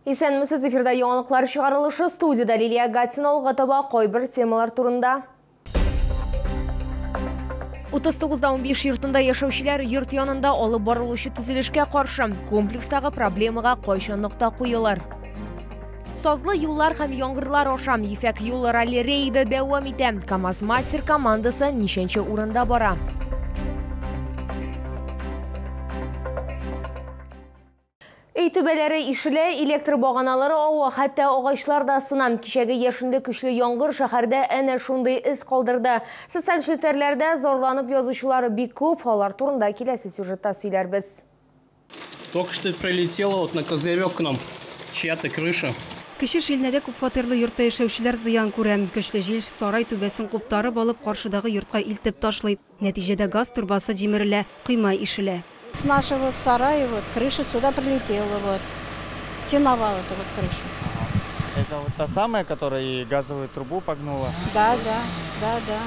Исәнмесез, эфирда яңалыклар чыгарылышы, студияда Лилия Гатина. Алга таба кайбер темалар турында. 39-15 йортында яшәүчеләр йорт янында алып барылучы төзелешкә каршы. Комплекстагы проблемага кайчан нокта куелыр? Сазлы юллар һәм яңгырлар аша Ефәк юлы ралли рейды дәвам итә. КАМАЗ Мастер командасы ничәнче урында бара? Өй түбәләре ишелә, электр баганалары ава, хәтта агачлар да сына. Кичәге яшенле көчле яңгыр шәһәрдә әнә шундый эз калдырды. Социаль челтәрләрдә зарланып язучылар бик күп, алар турында киләсе сюжетта сөйләрбез. Только что прилетела вот на козырек к нам чья-то крыша. Кече Шилнәдә күпфатирлы йортта яшәүчеләр зыян күрә. Көчле җил сарай түбәсен куптарып алып, каршыдагы йортка илтеп ташлый. Нәтиҗәдә газ торбасы җимерелә, койма ишелә. С нашего сарая вот крыша сюда прилетела, вот. Сеновал это вот крыша. Это вот та самая, которая и газовую трубу погнула? Да, да, да, да.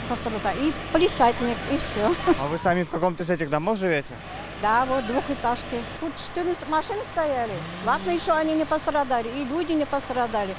Пострадала. И палисадник, и все. А вы сами в каком-то из этих домов живете? Да, вот двухэтажки. Тут 14 машин стояли. Ладно, еще они не пострадали, и люди не пострадали.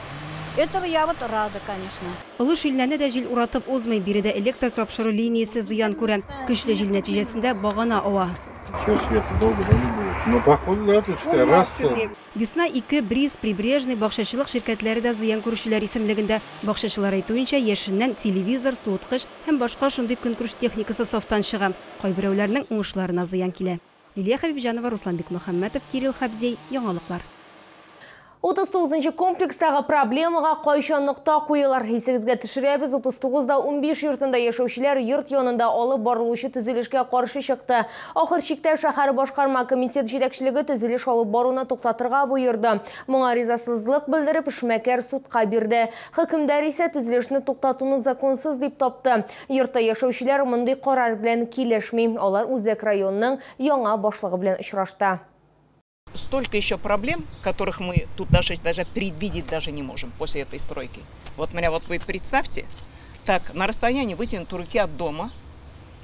Этого я вот рада, конечно. Олы Шилнәне дә җил уратып узмый. Биредә электр тапшыру линиясе зыян күрә. Көчле җил нәтиҗәсендә багана ава. Сейчас света долго, да, не будет? Ну, походу, да, тут что, раз, то. Весна 2, Бриз, Прибрежный, бакчачылык ширкәтләре дә зыян күрүчеләр исемлегендә. Бакчачылар әйтүенчә, яшеннән телевизор, суыткыч һәм башка шундый көнкүреш техникасы сафтан чыга. Кайберәүләрнең уңышларына зыян килә. Лилия Хәбибҗанова, Руслан Бикмөхәммәтов, Кирилл Хабзей. Яңалыклар. 39 комплекстагы проблемага кайчан нокта куелыр? Исегезгә төшерәбез, 39-15 йортында яшәүчеләр йорт янында алып барылучы төзелешкә каршы чыкты. Ахыр чиктә шәһәр башкарма комитет җитәкчелеге төзелеш алып баруны туктатырга боерды. Моңа ризасызлык белдереп, эшмәкәр судка бирде. Хөкемдар исә төзелешне туктатуны законсыз дип тапты. Йортта яшәүчеләр мондый карар белән килешми. Алар Үзәк районының яңа башлыгы белән очрашты. Столько еще проблем, которых мы тут даже предвидеть даже не можем после этой стройки. Вот меня вот вы представьте, так на расстоянии вытянутой руки от дома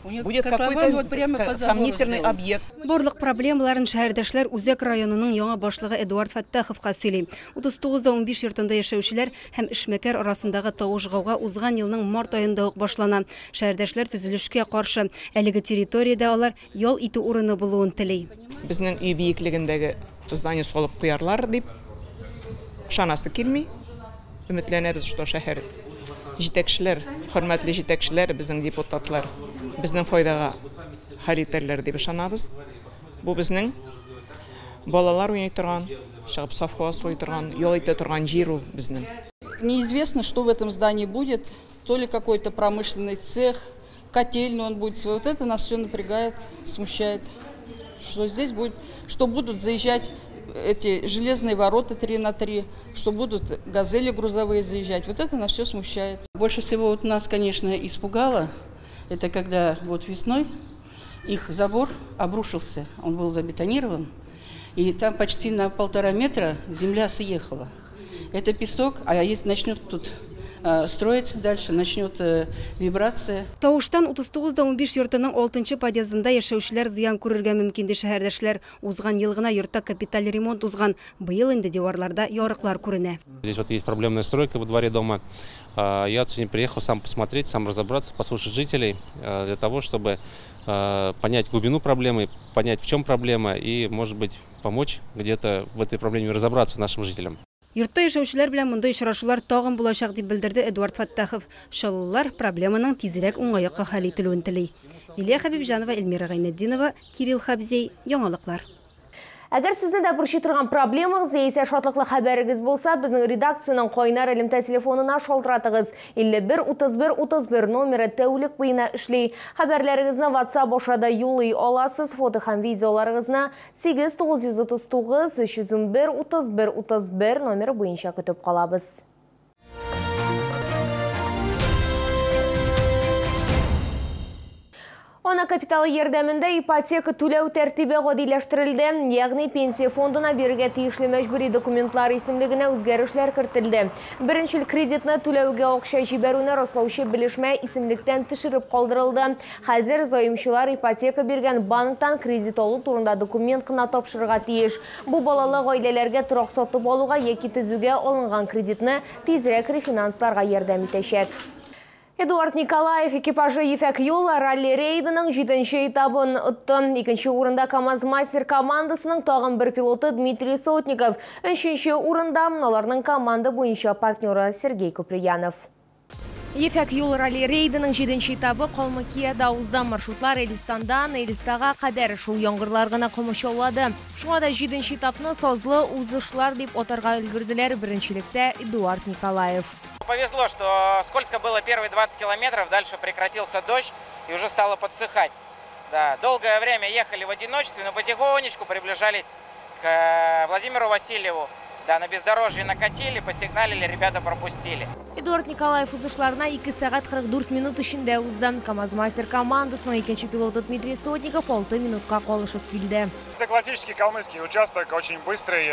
будет какой-то вот сомнительный объект. Барлык проблемаларын шәһәрдәшләр Үзәк районының яңа башлыгы Эдуард Фәттаховка сөйли. 39-15 йортында яшәүчеләр һәм эшмәкәр арасындагы тавыш гауга узган елның март аенда ук башлана. Шәһәрдәшләр төзелешкә каршы. Әлеге территориядә алар ял итү урыны булуын тели. Безнең өй биеклегендәге здание салып куярлар дип ышанасы килми. Өметләнәбез, что шәһәр җитәкчеләр, хөрмәтле җитәкчеләр, безнең депутатлар безнең файдага хәл итәрләр дип ышанабыз. Бу безнең балалар уйный торган, чыгып саф һава сулый торган, ял итә торган җир ул безнең. Неизвестно, что в этом здании будет, то ли какой-то промышленный цех, котельный он будет свой. Вот это нас все напрягает, смущает, что здесь будет, что будут заезжать эти железные ворота 3 на 3, что будут газели грузовые заезжать. Вот это нас все смущает. Больше всего вот нас, конечно, испугало, это когда вот весной их забор обрушился, он был забетонирован, и там почти на 1,5 метра земля съехала. Это песок, а если начнет тут строить дальше, начнет вибрация. Тавыштан 39-15 йортының 6-нчы подъездында яшәүчеләр зыян күрергә мөмкин ди шәһәрдәшләр. Узган ел гына йортта капиталь ремонт узган. Быел инде диварларда ярыклар күренә. Здесь вот есть проблемная стройка во дворе дома. Я сегодня приехал сам посмотреть, сам разобраться, послушать жителей, для того, чтобы понять глубину проблемы, понять, в чем проблема и, может быть, помочь где-то в этой проблеме разобраться нашим жителям. Йортта яшәүчеләр белән мондый очрашулар тагын булачак дип белдерде Эдуард Фәттахов. Чаллылар проблеманың тизрәк уңай якка хәл ителүен тели. Лилия Хәбибҗанова, Эльмира Гайнетдинова, Кирилл Хабзей. Яңалыклар. Әгәр сезне дә борчый торган проблемагыз яисә шатлыклы хәбәрегез булса, безнең редакциянең кайнар элемтә телефонына шалтыратыгыз. 51 31 31 номеры тәүлек буена эшли. Хәбәрләрегезне WhatsApp аша да юллый аласыз. Фото һәм видеоларыгызны 8 939 311 31 31 номеры буенча көтеп калабыз. Ана капиталы ярдәмендә ипотека түләү тәртибе гадиләштерелде. Ягъни пенсия фондына бирергә тиешле мәҗбүри документлар исемлегенә үзгәрешләр кертелде. Беренчел кредитны түләүгә акча җибәрүне раслаучы белешмә исемлектән төшереп калдырылды. Хәзер заемчылар ипотека биргән банктан кредит алу турында документ кына тапшырырга тиеш. Бу балалы гаиләләргә торак сатып алуга яки төзүгә алынган кредитны тизрәк рефинансларга ярдәм итәчәк. Эдуард Николаев экипажы Ефәк юл ралли-рейдының 7-нче этабын отты. Икенче урында КАМАЗ-мастер командасының тагын бер пилоты Дмитрий Сотников. Өченче урында аларның команда буенча партнеры Сергей Куприянов. Ефәк юл ралли-рейдының 7-нче этабы Калмыкияда узды. Маршрутлар Элистандан Элистага кадәр шул яңгырлар гына комачаулады. Шуңа да 7-нче этапны сазлы узышлар дип атарга өлгерделәр. Беренчелектә Эдуард Николаев. Повезло, что скользко было первые 20 километров, дальше прекратился дождь и уже стало подсыхать. Да, долгое время ехали в одиночестве, но потихонечку приближались к Владимиру Васильеву. Да, на бездорожье накатили, посигналили, ребята пропустили. Эдуард Николаев узышларына 2 сәгать 44 минут эчендә узды. КАМАЗ-мастер командасының икенче пилоты Дмитрий Сотников 6 минутка калышып килде. Это классический калмыцкий участок, очень быстрый.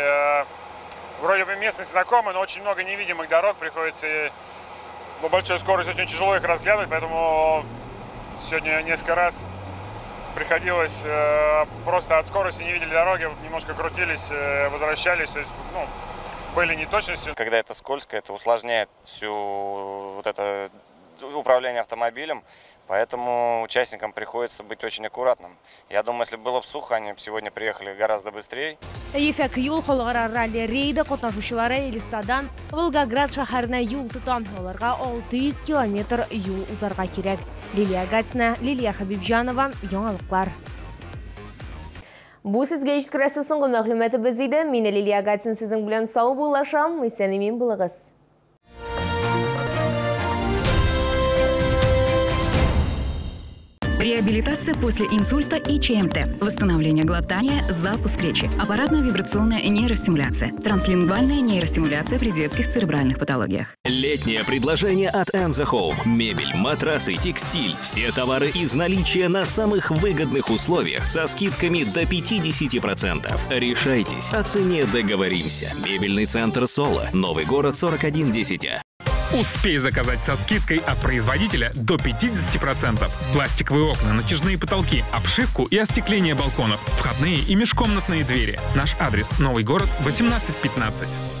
Вроде бы местность знакомая, но очень много невидимых дорог, приходится на большой скорости очень тяжело их разглядывать, поэтому сегодня несколько раз приходилось просто от скорости не видели дороги, немножко крутились, возвращались, то есть, ну, были неточности. Когда это скользко, это усложняет всю вот это управление автомобилем, поэтому участникам приходится быть очень аккуратным. Я думаю, если бы было бы сухо, они бы сегодня приехали гораздо быстрее. Ефәк юл халыкара ралли-рейды катнашучылары Элистадан Волгоград шәһәренә юл тота. Аларга 600 километр юл узарга кирәк. Лилия Гатина, Лилия Хабибҗанова, яңалыклар. Бу сезгә җиткерәсе соңгы мәгълүматыбыз иде. Мин Лилия Гатина сезнең белән саубуллашам. Исән-имин булыгыз. Реабилитация после инсульта и ЧМТ. Восстановление глотания, запуск речи. Аппаратно-вибрационная нейростимуляция. Транслингвальная нейростимуляция при детских церебральных патологиях. Летнее предложение от Enzo Home. Мебель, матрасы, текстиль. Все товары из наличия на самых выгодных условиях со скидками до 50%. Решайтесь, о цене договоримся. Мебельный центр «Соло». Новый город 4110А. Успей заказать со скидкой от производителя до 50%. Пластиковые окна, натяжные потолки, обшивку и остекление балконов, входные и межкомнатные двери. Наш адрес: Новый город, 1815.